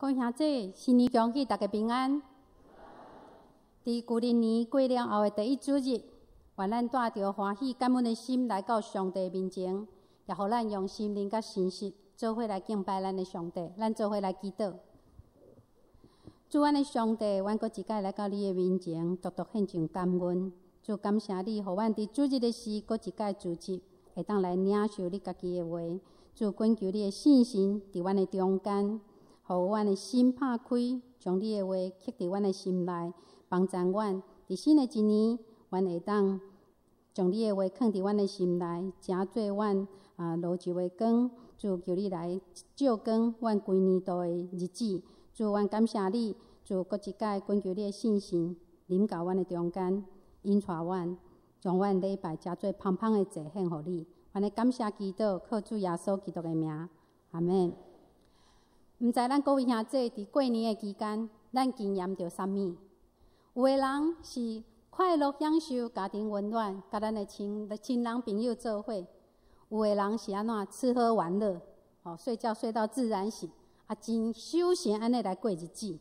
各位兄姊，新年恭喜大家平安。佇舊曆年過了後的第一主日，願咱帶著歡喜感恩的心來到上帝面前，也予咱用心靈佮誠實做伙來敬拜咱的上帝。咱做伙來祈禱。主，阮的上帝，阮閣一擺來到你的面前，獨獨獻上感恩。主，感謝你，予阮佇主日的時，閣一擺聚集，會當來領受你家己的話。主，懇求你的聖神佇阮的中間，予阮的心拍開，將你的話刻佇阮的心內，幫助阮佇新的一年，阮會當將你的話囥佇阮的心內，成做阮路途的光。主，求你來照光阮規年度的日子。主，阮感謝你。主，閣一擺懇求你的聖神臨到阮的中間，引帶阮，將阮禮拜成做芳芳的祭獻予你。阮的感謝祈禱，靠主耶穌基督的名，阿們。毋知咱各位兄姊佇過年的期間，咱經驗著啥物？有的人是快樂享受家庭溫暖，佮咱的親親人朋友做伙；有的人是按怎吃喝玩樂，吼，睡覺睡到自然醒，啊，真休閒按呢來過日子。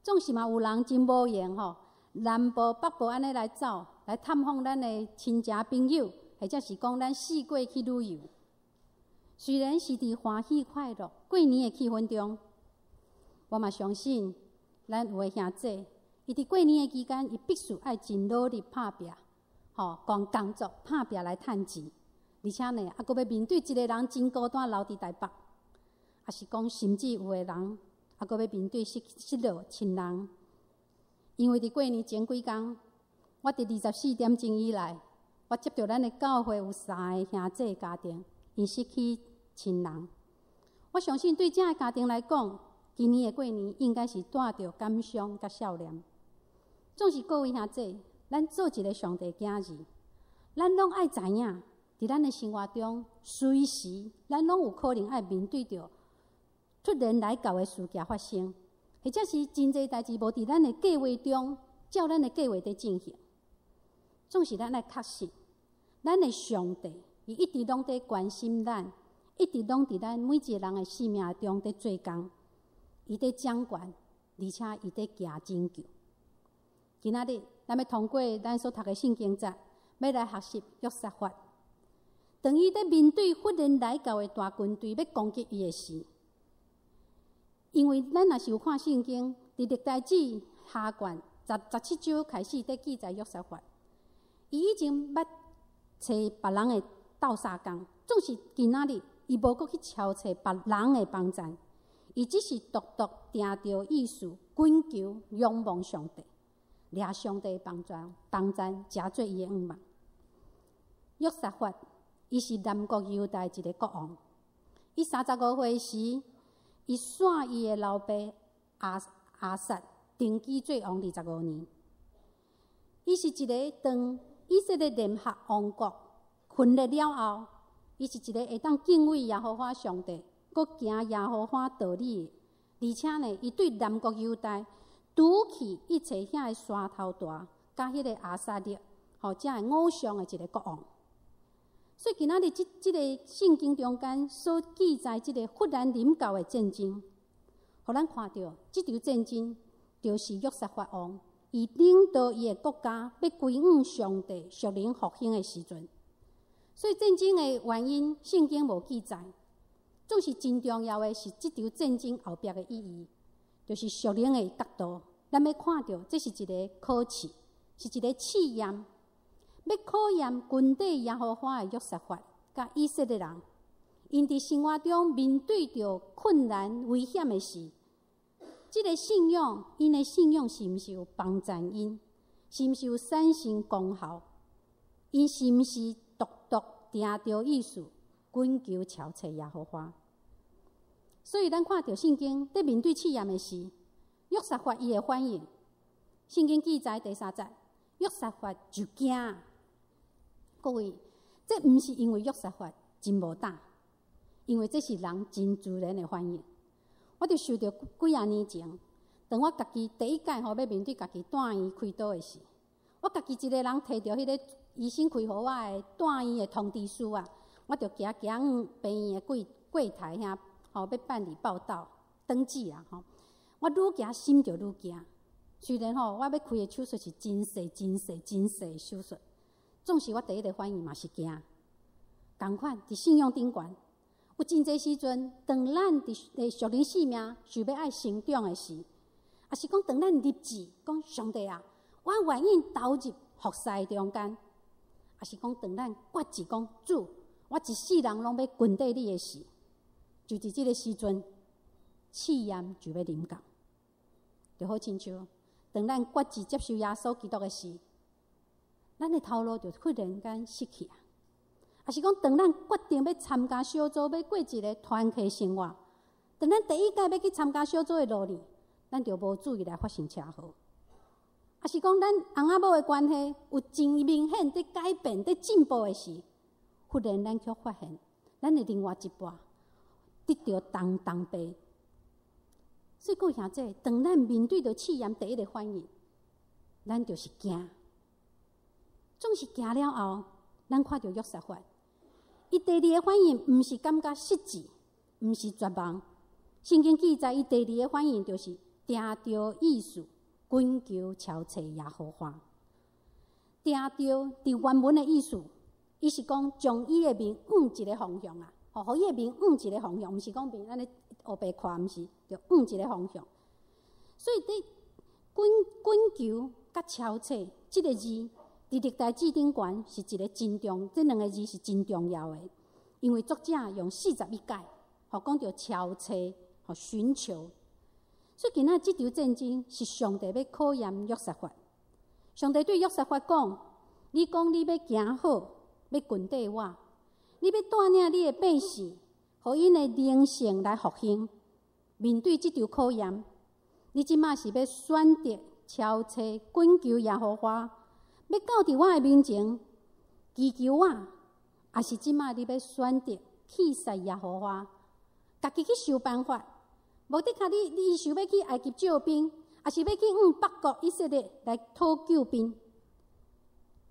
總是嘛有人真無閒吼，南部北部按呢來走，來探訪咱的親戚朋友，或者是講咱四界去旅遊。雖然是佇歡喜快樂過年的氣氛中，我嘛相信咱有的兄姊，伊佇過年的期間，伊必須愛真努力拍拚，吼，講工作拍拚來趁錢，而且呢，猶閣欲面對一个人真孤單留佇台北，抑是講甚至有的人猶閣欲面對失失落親人，因為佇過年前幾工，我佇24點鐘以內，我接著咱的教會有三个兄姊家庭，𪜶失去親人。我相信對這个家庭來講，今年的過年應該是帶著感傷佮數念。總是各位兄姊，咱做一个上帝囝兒，咱攏愛知影，佇咱的生活中，隨時咱攏有可能愛面對著突然來到的事件發生，或者是真濟代誌無佇咱的計劃中，照咱的計劃佇進行。總是咱愛確信，咱的上帝，伊一直攏佇關心咱，一直攏佇咱每一个人的生命中佇做工，伊佇掌權，而且伊佇行拯救。今仔日，咱欲通過咱所讀的聖經節，欲來學習約沙法。當伊佇面對忽然來到的大軍隊欲攻擊伊的時，因為咱若是有看聖經，佇歷代志下卷十十七章開始佇記載約沙法，伊已經捌揣別人的鬥相共，總是今仔日伊無閣去敲揣別人的幫贊，伊只是獨獨定著意思，懇求仰望上帝，掠上帝幫助幫贊，成做伊的願望。約沙法，伊是南國猶大一个國王。伊35歲時，伊紲伊的老爸亞亞撒登基做王二十五年。伊是一个當以色列聯合王國分裂了後，伊是一个會當敬畏耶和華上帝，閣行耶和華道理的。而且呢，伊對南國猶大除去一切遐个山頭台，佮彼个亞撒勒，吼，遮个偶像的一个國王。所以今仔日這這个聖經中間所記載這个忽然臨到的戰爭，予咱看著這場戰爭就是約沙法王伊領導伊的國家欲歸向上帝屬靈復興的時陣。所以戰爭的原因，聖經無記載。總是真重要的是這場戰爭後壁的意義，就是屬靈的角度。咱欲看著這是一个考試，是一个試驗。欲考驗軍隊耶和華的約沙法，佮以色列人，𪜶佇生活中面對著困難危險的時，這个信仰，𪜶的信仰是毋是有幫贊𪜶？是毋是有產生功效？𪜶是毋是獨獨定著意思，懇求朝揣耶和華？所以咱看著聖經，佇面對試驗的時，約沙法伊的反應，聖經記載第三節，約沙法就驚。各位，這毋是因為約沙法真無膽，因為這是人真自然的反應。我就想著幾仔年前，當我家己第一擺吼欲面對家己住院開刀的時，我家己一个人提著彼个醫生開予我的住院的通知書啊，我就行行往病院的櫃櫃台遐，吼欲辦理報到。登記啊吼。我愈驚心就愈驚。雖然吼，我欲開的手術是真細、真細、真細的手術，總是我第一个反應嘛是驚。仝款佇信仰頂懸，有真濟時陣，當咱佇屬靈性命想欲愛成長的時，抑是講當咱立志講上帝啊，我願意投入服侍中間，抑是講當咱決志講主，我一世人攏欲跟綴你的時，就佇這个時陣，試驗就欲臨到，就好親像當咱決志接受耶穌基督的時，咱的頭路就忽然間失去啊！抑是講，當咱決定欲參加小組，欲過一个團契生活，當咱第一擺欲去參加小組的路呢，咱就無注意來發生車禍。抑是講，咱翁仔某的關係有真明顯佇改變、佇進步的時，忽然咱卻發現，咱的另外一半得著重重病。所以各位兄弟，當咱面對著試驗，第一个反應，咱就是驚。總是驚了後，咱看著約沙法，伊第二个反應毋是感覺失志，毋是絕望。聖經記載，伊第二个反應就是定著意思，懇求朝找耶和華。定著佇原文的意思，伊是講將伊的面向一个方向啊，予伊的面向一个方向，毋是講面按呢烏白看，毋是，著向一个方向。所以佇懇懇求佮朝找這个字，佇歷代志頂懸是一个真重，這兩个字是真重要的，因為作者用41擺，予講著朝找，予尋求。所以今仔這場戰爭是上帝欲考驗約沙法。上帝對約沙法講：你講你欲行好，欲跟綴我，你欲帶領你的百姓，予𪜶的靈性來復興。面對這場考驗，你這馬是欲選擇朝找懇求耶和華，欲到佇我的面前祈求我，抑是這馬你欲選擇棄殺耶和華，家己去想辦法？無的確，你想欲去埃及借兵，抑是欲去向北國以色列來討救兵？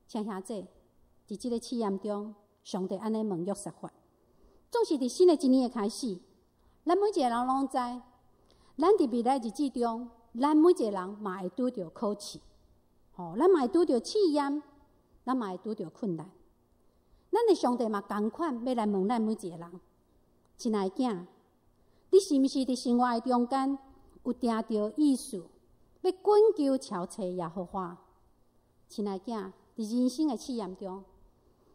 親兄弟，佇這个試驗中，上帝按呢問約沙法。總是佇新的一年的開始，咱每一個人攏知，咱佇未來日子中，咱每一個人嘛會拄著考試，吼，咱嘛會拄著試驗，咱嘛會拄著困難。咱的上帝嘛仝款欲來問咱每一個人，親愛囝，你是毋是佇生活的中間有定著意思，欲懇求朝找耶和華？親愛囝，佇人生的試驗中，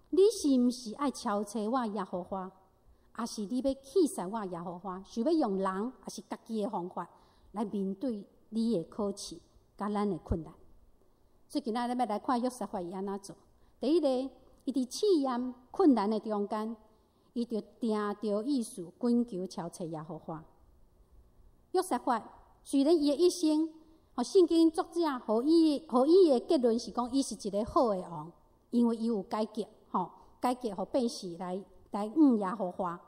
你是毋是愛朝找我耶和華？抑是你欲棄殺我耶和華？想欲用人，抑是家己的方法來面對你的考試，佮咱的困難？所以今仔咱欲來看約沙法伊按怎做。第一个，伊佇試驗困難的中間，伊就定著意思，懇求朝找耶和華。約沙法雖然伊的一生，聖經作者予伊的結論是講，伊是一个好的王，因為伊有改革，吼，改革予百姓來向耶和華。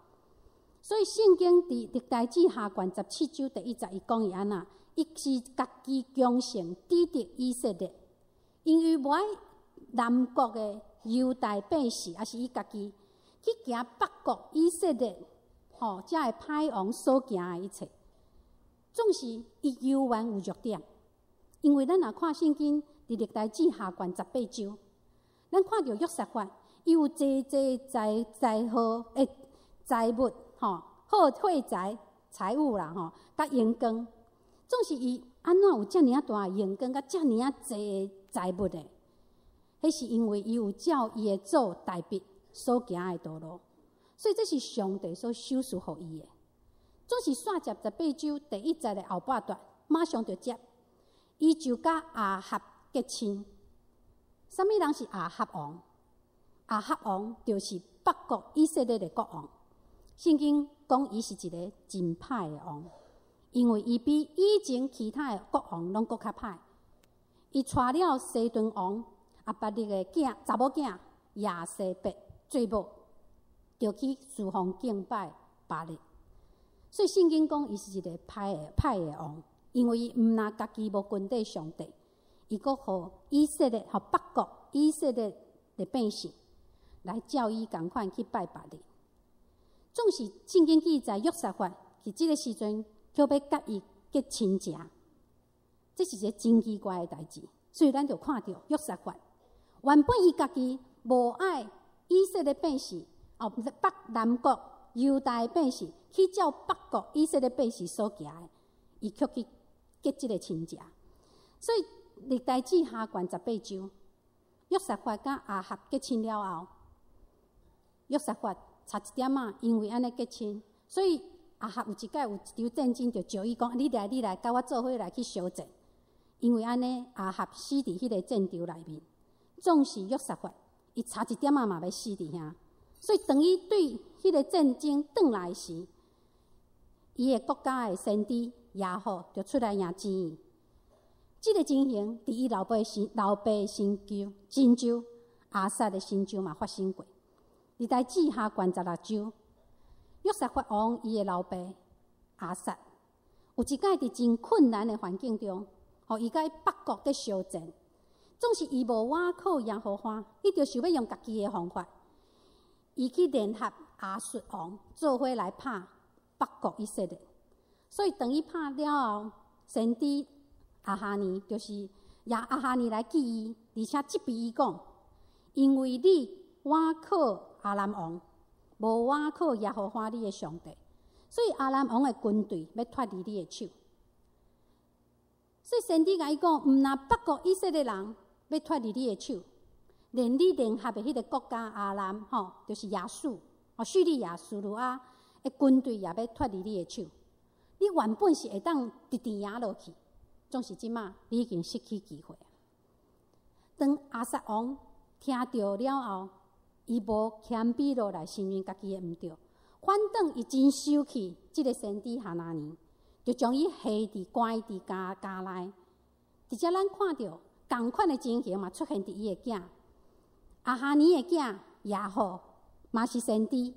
所以聖經佇歷代志下卷17章第1節，伊講伊按怎，伊是家己強盛，抵得以色列，因為無愛南國的猶大百姓，抑是伊家己去行北國以色列，吼，遮的歹王所行的一切，總是伊猶原有弱點。因為咱若看聖經佇歷代志下卷18章，咱看著約沙法，伊有濟濟財財貨的財物，吼，好貨財財物啦，吼，佮榮光，總是伊按怎有遮爾啊大榮光，佮遮爾啊濟的財物的？彼是因為伊有照伊的祖大衛所行的道路，所以這是上帝所賞賜予伊的。總是煞接18章第1節的後半段，馬上就接，伊就佮亞哈結親。啥物人是亞哈王？亞哈王就是北國以色列的國王。聖經講伊是一个真歹的王，因為伊比以前其他的國王攏閣較歹。伊娶了西頓王亞伯力的囝查某囝耶洗別做某，就去侍奉敬拜巴力。所以聖經講伊是一个歹的王，因為伊毋但家己無跟綴上帝，伊閣予以色列、予北國以色列的百姓來照伊仝款去拜巴力。總是聖經記載約沙法佇這个時陣卻欲佮伊結親情。這是一个真奇怪的代誌。所以咱就看著約沙法，原本伊家己無愛以色列百姓，哦，北南國猶大百姓去照北國以色列百姓所行的，伊卻去結這个親情。所以歷代志下卷18章，約沙法佮亞哈結親了後，約沙法差一點仔，因為按呢結親，所以亞哈有一擺有一場戰爭，就召伊講：你來，你來，佮我做伙來去相戰。因為按呢，亞哈死佇彼个戰場內面，總是約沙法，伊差一點仔嘛欲死佇遐。所以當伊對彼个戰爭轉來時，伊的國家的先知耶戶就出來迎接伊。這个情形佇伊老爸身上，親像亞撒的身上嘛發生過。歷代志下卷16章，約沙法王伊的老爸亞撒，有一擺佇真困難的環境中，予伊佮北國佇相戰，總是伊無倚靠耶和華，伊就想欲用家己的方法，伊去聯合亞述王做伙來拍北國以色列。所以當伊拍了後，先知亞哈尼就是亞哈尼來見伊，而且責備伊講：因為你倚靠亞蘭王，無倚靠耶和華你的上帝，所以亞蘭王的軍隊欲脫離你的手。所以先知共伊講，毋但北國以色列人欲脫離你的手，連你聯合的彼个國家亞蘭吼，就是亞述，哦，敘利亞、敘利亞的軍隊也欲脫離你的手。你原本是會當直直贏落去，總是這馬你已經失去機會。當亞撒王聽著了後，伊無謙卑落來承認家己的毋對，反轉伊真生氣，這个先知哈拿尼就將伊下佇關佇監監內。佇遮咱看著仝款的情形嘛，出現佇伊的囝亞哈尼的囝耶戶，嘛是先知。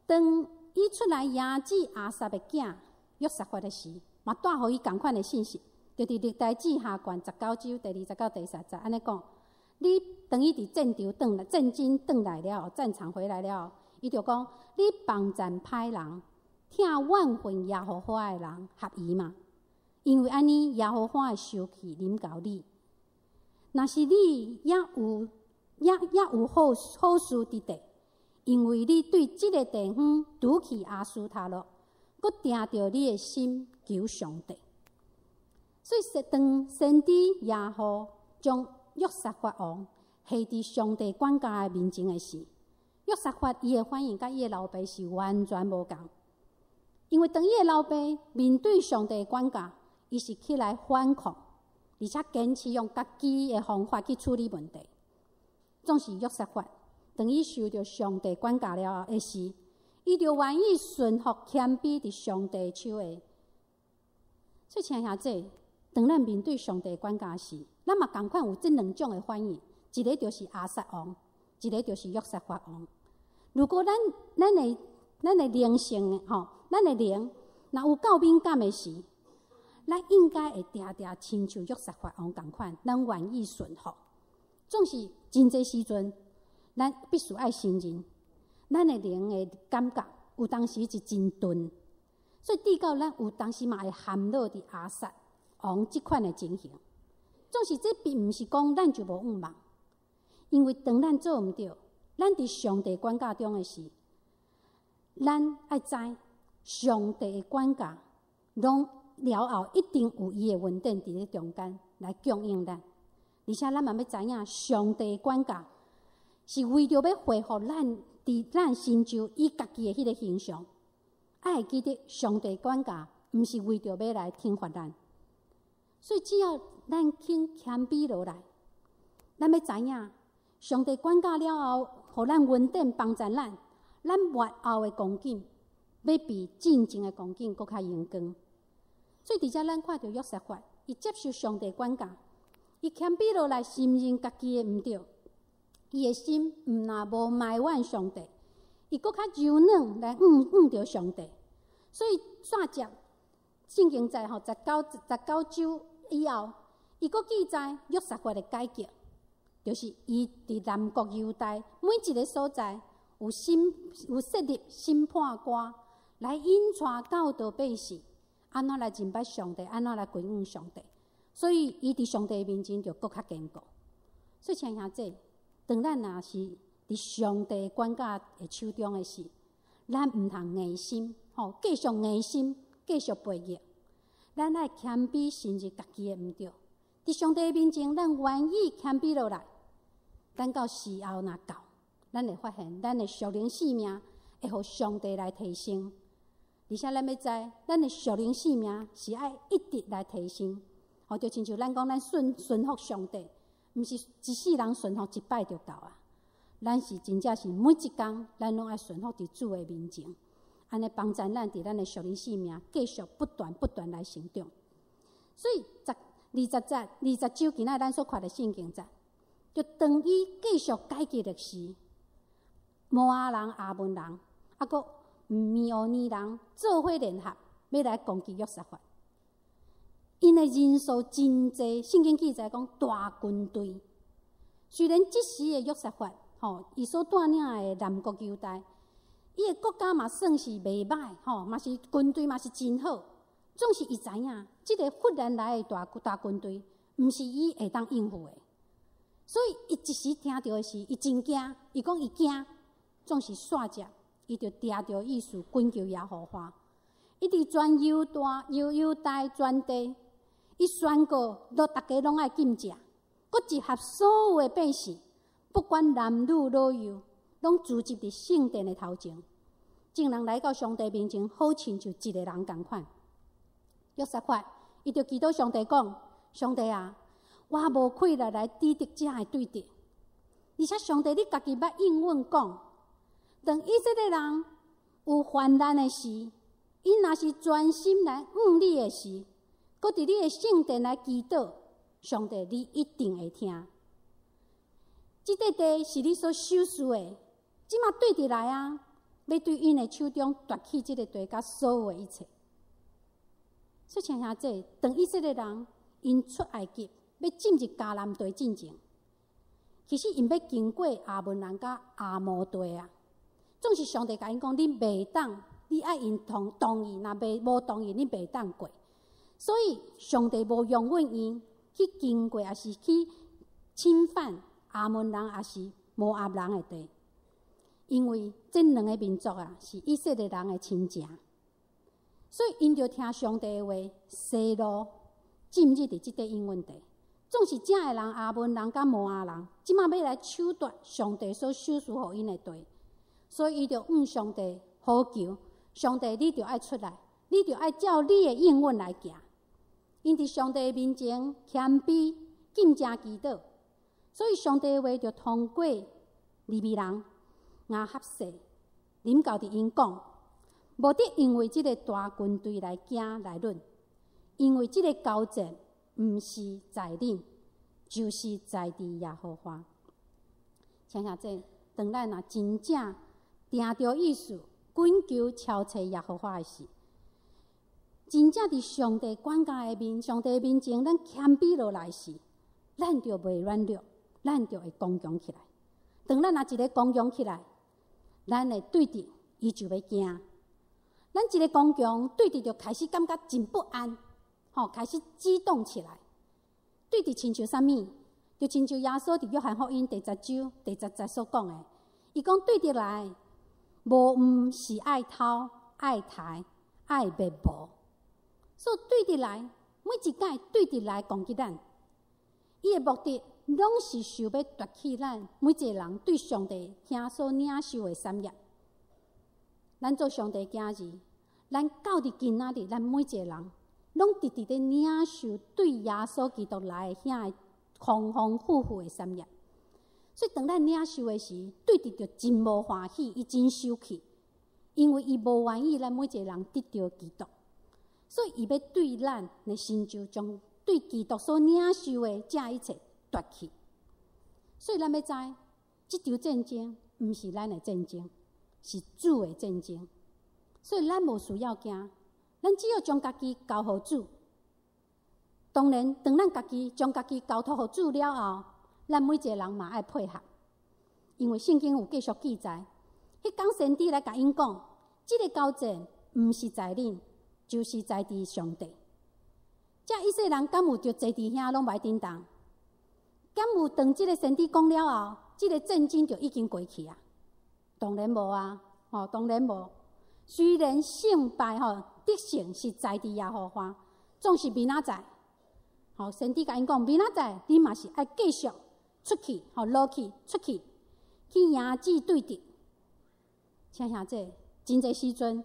當伊出來迎接亞撒的囝約沙法的時，嘛帶予伊仝款的信息，就佇歷代志下卷19章第20到第30節按呢講：你當伊佇戰場轉來，戰爭轉來了後，戰場回來了後，伊就講：你幫贊歹人，疼怨恨耶和華的人合宜嗎？因為按呢，耶和華的生氣臨到你。若是你猶有好好事佇地，因為你對這个地方除去亞斯他錄，閣定著你的心求上帝。所以，當先知耶戶將約沙法王下佇上帝管教的面前的時，約沙法伊的反應佮伊的老爸是完全無仝。因為當伊的老爸面對上帝的管教，伊是起來反抗，而且堅持用家己的方法去處理問題。總是約沙法，當伊受著上帝管教了後的時，伊就願意順服謙卑佇上帝手下。所以，親兄弟，當咱面對上帝管教時，咱嘛仝款有這兩種的反應，一个就是亞撒王，一个就是約沙法王。如果咱的靈性吼，咱的靈若有夠敏感的時，咱應該會定定親像約沙法王仝款，咱願意順服。總是真濟時陣，咱必須愛承認，咱的靈的感覺有當時是真鈍，所以至到咱有當時嘛會陷落佇亞撒王這款的情形。總是這並毋是講咱就無向望，因為當咱做毋對，咱佇上帝管教中的時，咱愛知上帝的管教，攏了後一定有伊的恩典佇咧中間來供應咱，而且咱嘛欲知影上帝的管教是為著欲恢復咱佇咱身上伊家己的彼个形象。愛會記得上帝管教，毋是為著欲來懲罰咱。所以只要咱肯謙卑落來，咱欲知影上帝管教了後，予咱恩典幫助咱，咱末後的光景，欲比進前的光景閣較榮光。所以佇遮咱看著約沙法，伊接受上帝管教，伊謙卑落來承認家己的毋對，伊的心毋但無埋怨上帝，伊閣較柔軟來向著上帝。所以煞接聖經在吼19章以後，伊閣記載約沙法的改革，就是伊佇南國猶大每一个所在有審有設立審判官來引帶教導百姓。按怎來認捌上帝，按怎來歸向上帝。所以，伊佇上帝面前就閣較堅固。所以，親兄弟，當咱若是佇上帝管教的手中的時，咱毋通硬心，吼，繼續硬心，繼續背逆。咱愛謙卑，承認家己的毋對。佇上帝面前，咱願意謙卑落來。等到時候若到，咱會發現咱的屬靈性命會予上帝來提升。而且咱欲知，咱的屬靈性命是愛一直來提升。吼，就親像咱講，咱順服上帝，毋是一世人順服一擺就夠啊。咱是真正是每一工，咱攏愛順服佇主的面前，按呢幫助咱佇咱的屬靈性命繼續不斷不斷來成長。所以20節20章今仔咱所看的聖經節，就當伊繼續解決的時，摩押人、亞捫人，啊閣糜烏尼人做伙聯合，欲來攻擊約沙法。𪜶的人數真濟，聖經記載講大軍隊。雖然這時的約沙法，吼，伊所帶領的南國猶大，伊的國家嘛算是袂䆀，吼，嘛是軍隊嘛是真好。總是伊知影，這个忽然來的大大軍隊，毋是伊會當應付的。所以，伊一時聽著的時，伊真驚，伊講伊驚，總是煞接，伊就定著意思懇求耶和華。伊佇全猶大、猶大全地，伊宣告，都逐家攏愛禁食，閣集合所有的百姓，不管男女老幼，攏聚集佇聖殿的頭前。眾人來到上帝面前，好親像一个人仝款。約沙法，伊就祈禱上帝講：上帝啊，我無氣力來抵擋遮的對敵，而且上帝你家己捌應允講，當以色列人有患難的時，𪜶若是專心來向你的時，閣佇你的聖殿來祈禱，上帝你一定會聽。這塊地是你所賞賜的，這馬對敵來啊，欲對𪜶的手中奪去這个地佮所有的一切。所以，親兄弟，當以色列人𪜶出埃及，欲進入迦南地進前，其實𪜶欲經過亞捫人佮亞摩地啊。總是上帝共𪜶講，你袂當，你愛𪜶同意，若袂無同意，你袂當過。所以上帝無容許𪜶去經過，抑是去侵犯亞捫人，抑是摩押人的地，因為這兩个民族啊，是以色列人的親情。所以𪜶就聽上帝的話，西路進入佇這塊應允地。總是遮的人，亞捫人佮摩押人，這馬欲來搶奪上帝所賞賜予𪜶的地，所以伊就向上帝呼求：上帝，你著愛出來，你著愛照你的應允來行。𪜶佇上帝面前謙卑禁食祈禱，所以上帝的話就通過利未人雅哈謝臨到佇𪜶講，無得因為這个大軍隊來驚來軟，因為這个交戰毋是在恁，就是在佇耶和華。親兄弟，當咱若真正定著意思，懇求朝揣耶和華的時，真正佇上帝管教的面，上帝面前，咱謙卑落來時，咱就袂軟弱，咱就會剛強起來。當咱若一个剛強起來，咱的對敵伊就欲驚。咱一个剛強，對敵就開始感覺真不安，吼，開始激動起來。對敵親像啥物？就親像耶穌佇約翰福音第10章第10節所講的，伊講對敵來，無毋是愛偷、愛刣、愛滅無。所以對敵來，每一擺對敵來攻擊咱，伊的目的攏是想欲奪去咱每一个人對上帝遐所領受的產業。咱做上帝囝兒，咱到佇今仔日，咱每一个人攏直直咧領受對耶穌基督來的遐个豐豐富富的產業。所以當咱領受的時，對敵就真無歡喜，伊真生氣，因為伊無願意咱每一个人得著基督，所以伊欲對咱的成就，將對基督所領受的這一切奪去。所以咱欲知，這場戰爭毋是咱的戰爭，是主的戰爭。所以咱無需要驚，咱只要將家己交予主。當然，當咱家己將家己交託予主了後，咱每一个人嘛愛配合，因為聖經有繼續記載，彼工先知來共𪜶講，這个交戰毋是在恁，就是在佇上帝。這以色列人敢有著坐佇遐攏無愛振動？敢有當這个先知講了後，這个戰爭就已經過去啊？當然無啊！吼，當然無。雖然勝敗吼得勝是在佇耶和華，總是明仔載。吼，先知共𪜶講，明仔載你嘛是愛繼續出去，吼，落去出去去迎戰對敵。請兄弟，真濟時陣，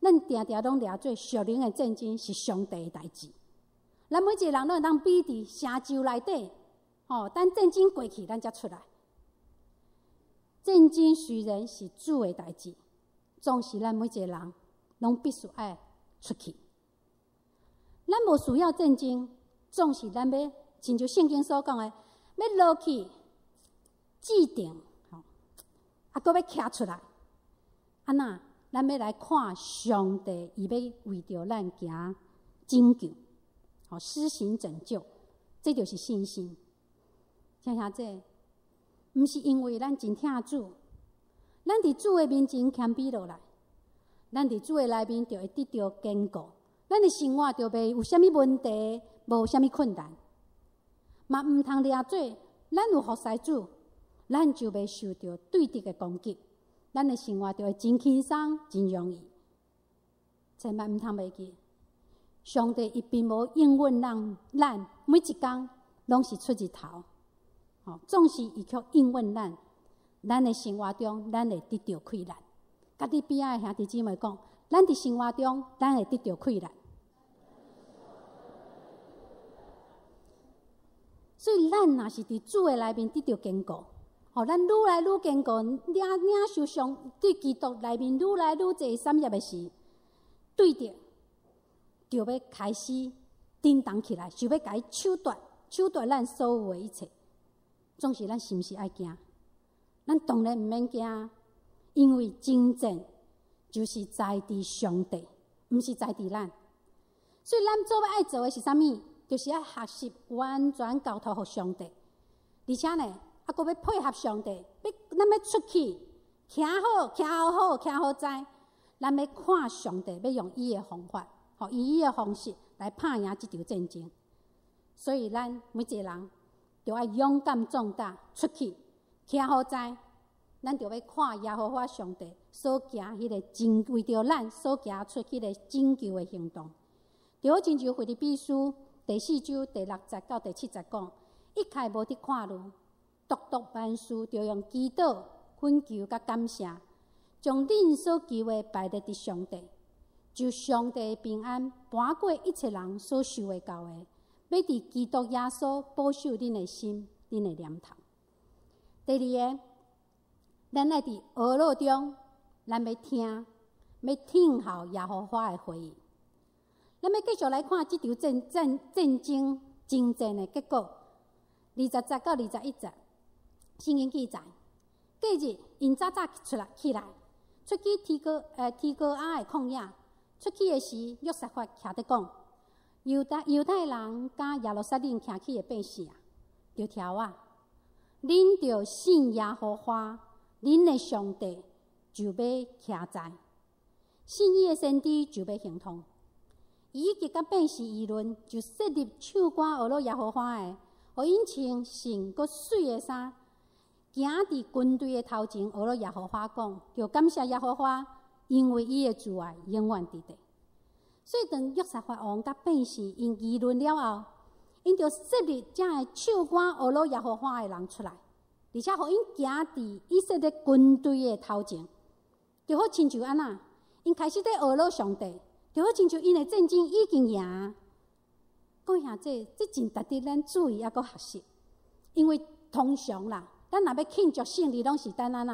咱定定攏掠做屬靈的戰爭是上帝的代誌。咱每一个人攏會當比佇城墼內底，吼，等戰爭過去，咱才出來。戰爭雖然是主的代誌，總是咱每一個人攏必須愛出去。咱無需要戰爭，總是咱欲親像聖經所講的，欲落去制定，吼，啊，閣欲徛出來。按怎？咱欲來看上帝，伊欲為著咱行拯救，吼，施行拯救，這就是信心。聽兄弟，毋是因為咱真疼主，咱佇主的面前謙卑落來，咱佇主的內面就會得著堅固，咱的生活就袂有啥物問題，無啥物困難。嘛毋通掠做，咱有服侍主，咱就袂受著對敵的攻擊，咱的生活就會真輕鬆、真容易。千萬毋通袂記，上帝伊並無應允咱，咱每一工攏是出日頭。吼，總是伊卻應允咱，咱的生活中，咱會得著氣力。共你邊仔的兄弟姊妹講，咱佇生活中，咱會得著氣力。所以，咱若是佇主的內面得著堅固，吼，咱愈來愈堅固，領受上對基督內面愈來愈濟產業的時，對敵就欲開始振動起來，想欲共伊搶奪，搶奪咱所有的一切。總是咱是毋是愛驚？咱當然毋免驚，因為征戰就是在佇上帝，毋是在佇咱。所以咱做欲愛做的是啥物？就是愛學習完全交託予上帝，而且呢，啊，閣欲配合上帝，欲咱欲出去，徛好，徛好好，徛好在，咱欲看上帝欲用伊的方法，予伊的方式來拍贏這場戰爭。所以咱每一个人。著愛勇敢壯膽出去，徛好在，咱著欲看耶和華上帝所行彼个拯，為著咱所行出彼个拯救的行動。就好親像腓立比書第四章第六節到第七節講，一概無得看慮，獨獨萬事著用祈禱、懇求佮感謝，將恁所求的擺列佇上帝，就上帝的平安，瞞過一切人所想會到的。欲佇基督耶穌保守恁的心、恁的念頭。第二个，咱愛佇哀樂中，咱欲聽，欲聽候耶和華的回應。咱欲繼續來看這場戰爭征戰的結果。20節到21節，聖經記載，隔日𪜶早早出來起來，出去提哥亞的曠野。出去的時，約沙法徛佇講。猶太人佮耶路撒冷徛起的百姓啊，著聽我，恁著信耶和華，恁的上帝就欲徛在，信伊的先知就欲亨通。伊一直佮百姓議論，就設立唱歌呵咾耶和華的，予𪜶穿聖閣媠的衫，行佇軍隊的頭前呵咾耶和華講，著感謝耶和華，因為伊的慈愛永遠佇地。所以，當約沙法王佮百姓𪜶議論了後，𪜶就設立遮个唱歌呵咾耶和華的人出來，而且予𪜶行佇以色列軍隊的頭前，就好親像按怎，𪜶開始佇呵咾上帝，就好親像𪜶的戰爭已經贏。各位兄弟，這真值得咱注意抑閣學習，因為通常啦，咱若欲慶祝勝利，攏是等按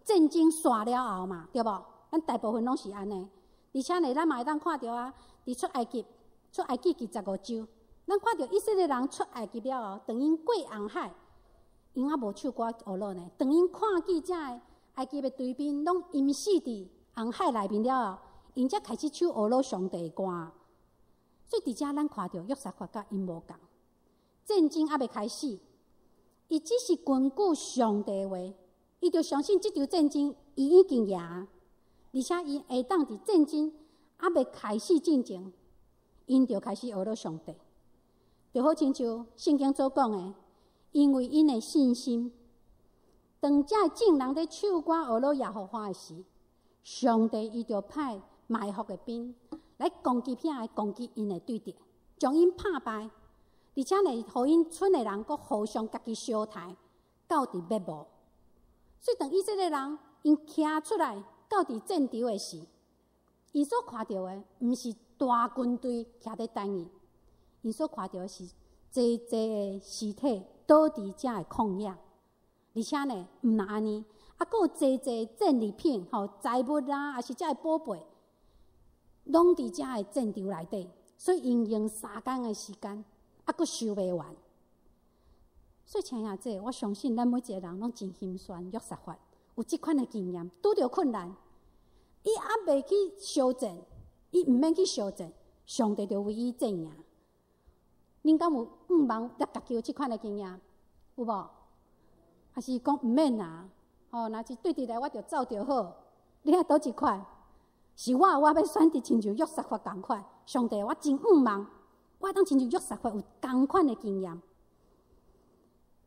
怎戰爭煞了後嘛，對無？咱大部分攏是按呢。而且呢，咱嘛會當看著啊，佇出埃及，出埃及記十五章，咱看著以色列人出埃及了後，當𪜶過紅海，𪜶猶無唱歌呵咾呢。當𪜶看見遮个埃及的追兵攏淹死佇紅海內面了後，𪜶才開始唱呵咾上帝的歌。所以佇遮咱看著約沙法佮𪜶無仝，戰爭猶未開始，伊只是根據上帝的話，伊就相信這場戰爭伊已經贏。而且伊會當佇戰爭猶未開始進前，𪜶就開始呵咾上帝，就好親像聖經所講的，因為𪜶的信心，當遮的眾人咧唱歌呵咾耶和華的時，上帝伊就派埋伏的兵來攻擊遐的攻擊𪜶的對敵，將𪜶拍敗，而且呢，予𪜶村的人閣互相家己相刣，到佇滅無。所以當以色列人𪜶徛出來到佇戰場的時，𪜶所看著的毋是大軍隊徛咧等𪜶，𪜶所看著的是濟濟的屍體倒佇遮的曠野，而且呢，毋但按呢，猶閣有濟濟戰利品，吼財物啦，抑是遮的寶貝，攏佇遮的戰場內底，所以𪜶用3工的時間，猶閣收袂完。所以，親愛的，我相信咱每一个人攏真心酸，約沙法有這款的經驗，拄著困難，伊猶未去相戰，伊毋免去相戰，上帝就為伊戰贏。恁敢有向望咱家己有這款的經驗？有無？抑是講毋免啊？吼，若是對佇來我就走就好。你愛佗一款？是我，我欲選擇親像約沙法仝款。上帝，我真向望，我會當親像約沙法有仝款的經驗。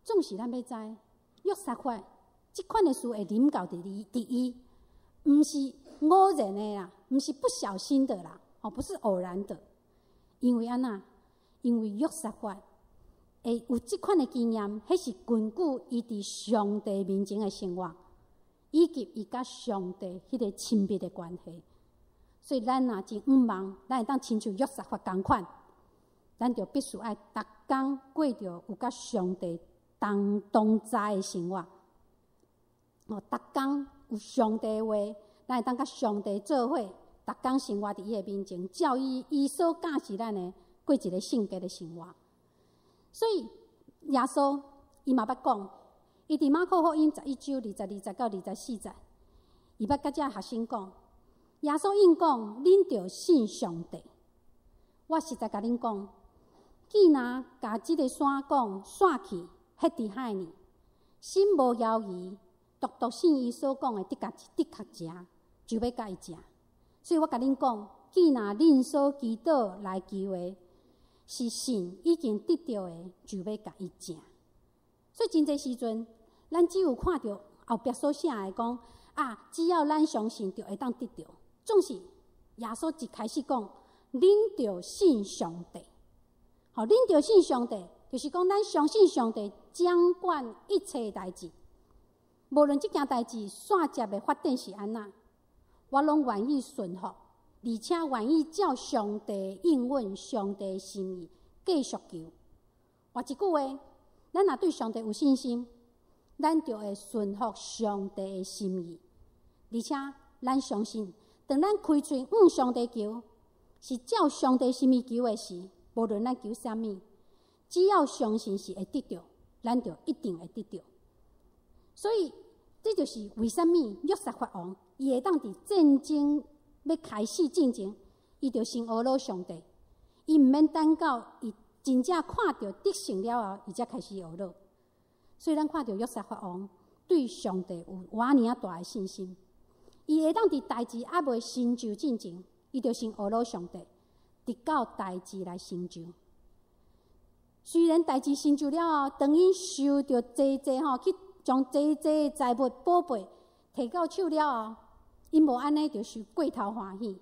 總是咱欲知，約沙法這款的事會臨到佇伊，佇伊，毋是偶然的啦，毋是不小心的啦，哦，不是偶然的。因為按怎？因為約沙法會有這款的經驗，彼是根據伊佇上帝面前的生活，以及伊佮上帝彼個親密的關係。所以咱若真向望，咱會當親像約沙法仝款，咱就必須愛逐工過著有佮上帝同同在的生活。哦，逐工有上帝的話，咱會當佮上帝做伙，逐工生活佇伊的面前，照伊伊所教示咱的過一個聖潔的生活。所以耶穌伊嘛捌講，伊佇馬可福音11章22節到24節，伊捌佮遮學生講，耶穌應講：恁著信上帝。我實在共恁講，既若共這个山講散去，彼佇海裡，心無猶豫，獨獨信伊所講的，的確的確成，就欲共伊成。所以我共恁講，既若恁所祈禱來求的，是信已經得著的，就欲共伊成。所以真濟時陣，咱只有看著後壁所寫的講啊，只要咱相信，就會當得著。總是耶穌一開始講，恁著信上帝。吼，恁著信上帝，就是講咱相信上帝掌管一切代誌，無論這件代誌線接的發展是按怎，我攏願意順服，而且願意照上帝應允、上帝心意繼續求。換一句話，咱若對上帝有信心，咱就會順服上帝的心意，而且咱相信，當咱開喙向上帝求，是照上帝心意求的時，無論咱求啥物，只要相信是會得著，咱就一定會得著。所以，這就是為啥物約沙法王伊會當佇戰爭欲開始進前，伊就先呵咾上帝，伊毋免等到伊真正看著得勝了後，伊才開始呵咾。所以，咱看著約沙法王對上帝有偌爾仔大的信心，伊會當佇代誌猶未成就進前，伊就先呵咾上帝，直到代誌來成就。雖然代誌成就了後，當𪜶收著濟濟吼，去將濟濟財物寶貝提到手了後，𪜶無按呢就傷過頭歡喜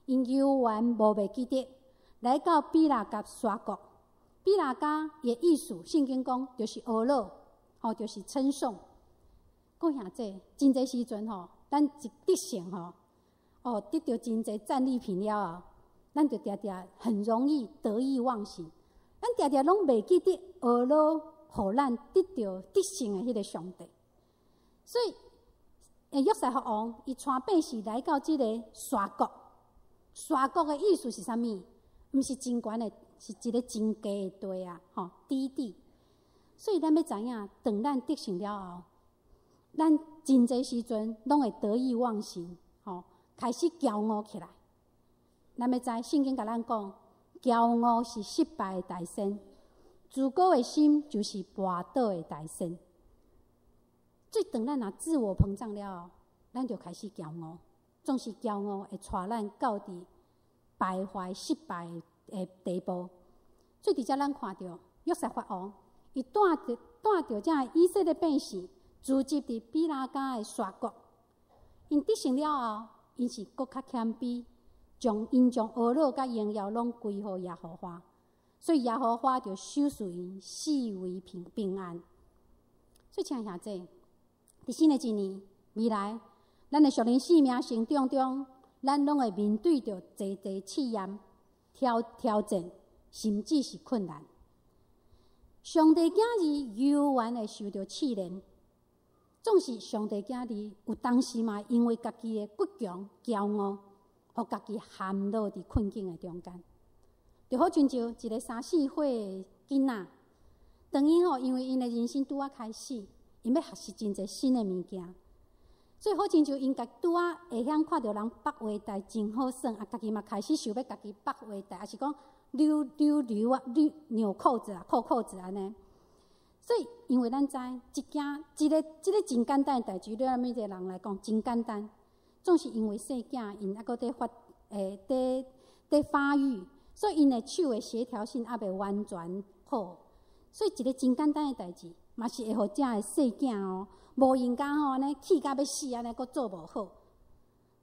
，𪜶猶原無袂記得來到比拉革山谷。比拉迦的意思，聖經講就是呵咾，吼，就是稱頌。閣兄弟，真濟時陣吼，咱一得勝吼，哦，得著真濟戰利品了後，咱就定定很容易得意忘形，咱定定攏袂記得呵咾，予咱得著得勝的彼个上帝。所以，約沙法王伊帶百姓來到這个山谷，山谷的意思是啥物？毋是真懸的，是一个真低的地啊，吼，低地。所以咱欲知影，當咱得勝了後，咱真濟時陣攏會得意忘形，吼，開始驕傲起來。咱欲知聖經共咱講，驕傲是失敗的大先，自高的心就是跋倒的大先。所以當咱若自我膨脹了後，咱就開始驕傲，總是驕傲會帶咱到佇敗壞、失敗的地步。所以佇遮咱看著約沙法王，伊帶著遮以色列百姓，聚集佇比拉迦的山谷。𪜶得勝了後，𪜶是閣較謙卑，將呵咾佮榮耀攏歸予耶和華，所以耶和華就賞賜𪜶四圍平安。所以親愛兄弟，佇新的一年未來，咱的屬靈生命成長中，咱攏會面對著濟濟試驗、挑戰，甚至是困難。上帝囝兒猶原會受著試煉，總是上帝囝兒有當時嘛，因為家己的倔強、驕傲，予家己陷落佇困境的中間。就好親像一個三四歲的囡仔，當𪜶吼，因為𪜶的人生拄仔開始，𪜶欲學習真濟新的物件，所以好親像𪜶家拄仔會曉看著人縛鞋帶真好耍，啊，家己嘛開始想欲家己縛鞋帶，抑是講扭扭紐仔、扭紐扣子啊、扣扣子按呢。所以，因為咱知一件這个這个真簡單的代誌，對咱每一個人來講真簡單。總是因為細囝𪜶猶閣佇發育，所以𪜶的手的協調性猶未完全好。所以，一个真簡單的代誌，嘛是會予遮的細囝哦，無閒甲吼按呢氣甲欲死按呢，閣做無好。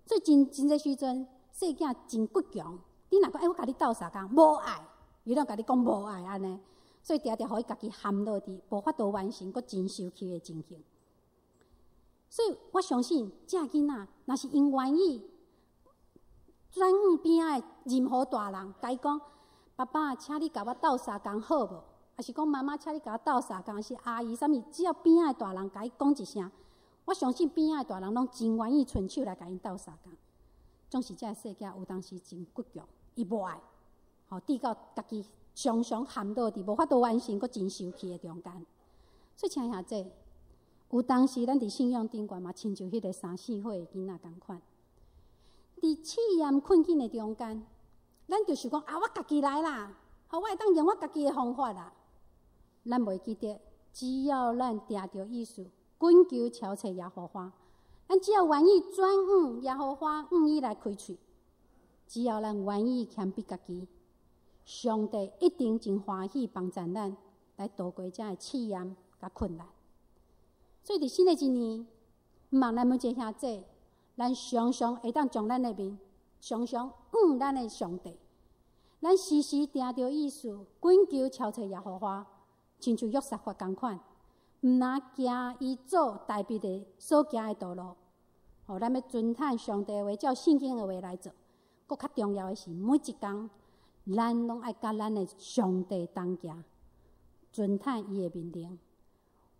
所以真真濟時陣，細囝真倔強。你若講，欸，我共你鬥相共，無愛，伊攏共你講無愛按呢。所以，定定予伊家己陷落佇無法度完成，閣真受氣的情形。所以我相信，這囡仔若是𪜶願意轉向邊仔的任何大人，共伊講：爸爸，請你共我鬥相共好無？抑是講媽媽，請你共我鬥相共，抑是阿姨，啥物？只要邊仔的大人共伊講一聲，我相信邊仔的大人攏真願意伸手來共𪜶鬥相共。總是這个細囝有當時真倔強，伊無愛，吼，直到家己常常陷落佇無法度完成，閣真受氣的中間。所以，親愛兄弟，有當時咱佇信仰頂懸嘛，親像彼个三四歲的囡仔仝款，佇試驗困境的中間，咱就想講啊，我家己來啦，吼，我會當用我家己的方法啦。咱袂記得，只要咱定著意思，懇求朝揣耶和華，咱只要願意轉向耶和華，向伊來開喙，只要咱願意謙卑家己，上帝一定真歡喜幫助咱來度過這个試驗佮困難。所以，佇新的一年，毋望咱每一个兄弟，咱常常會當將咱的面，常常向咱的上帝，咱時時定著意思，懇求朝揣耶和華，親像約沙法仝款，毋若行伊祖大衛的所行的道路，吼，咱欲遵行上帝的話，照聖經的話來做。閣較重要的是，每一工咱攏愛佮咱的上帝同行，遵行伊的命令。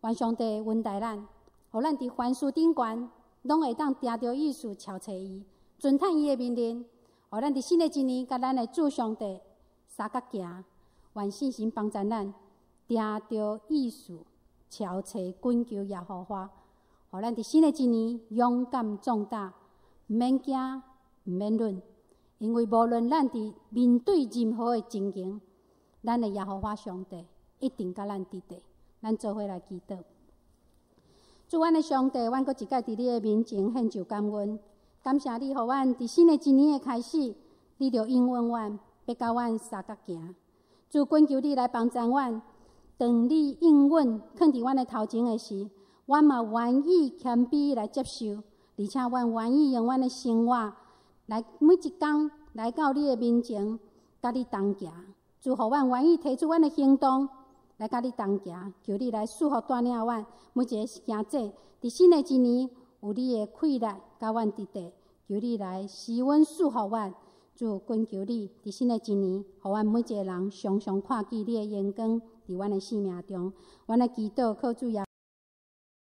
願上帝恩待咱，予咱佇凡事頂懸，攏會當定著意思朝揣伊，遵行伊的命令。予咱佇新的一年，佮咱的主上帝相佮行，願聖神幫助咱，定著意思朝揣懇求耶和華，予咱佇新的一年勇敢壯膽，毋免驚，毋免軟，因為無論咱佇面對任何的情形，咱的耶和華上帝一定佮咱佇佇。咱做伙來祈禱。主，阮的上帝，阮閣一擺佇你的面前獻上感恩，感謝你，予阮佇新的一年的開始，你就應允阮，欲佮阮相佮行。主，懇求你來幫助阮，當你應允囥佇阮的頭前的時，阮嘛願意謙卑來接受，而且阮願意用阮的生活來每一工來到你的面前，佮你同行。主，予阮願意提出阮的行動來佮你同行，求你來賜福帶領阮每一个兄弟，佇新的一年有你的氣力佮阮佇佇，求你來施恩賜福阮。主，懇求你，佇新的一年，予阮每一个人常常看見你的榮光佇阮的生命中。阮來祈禱，靠主耶。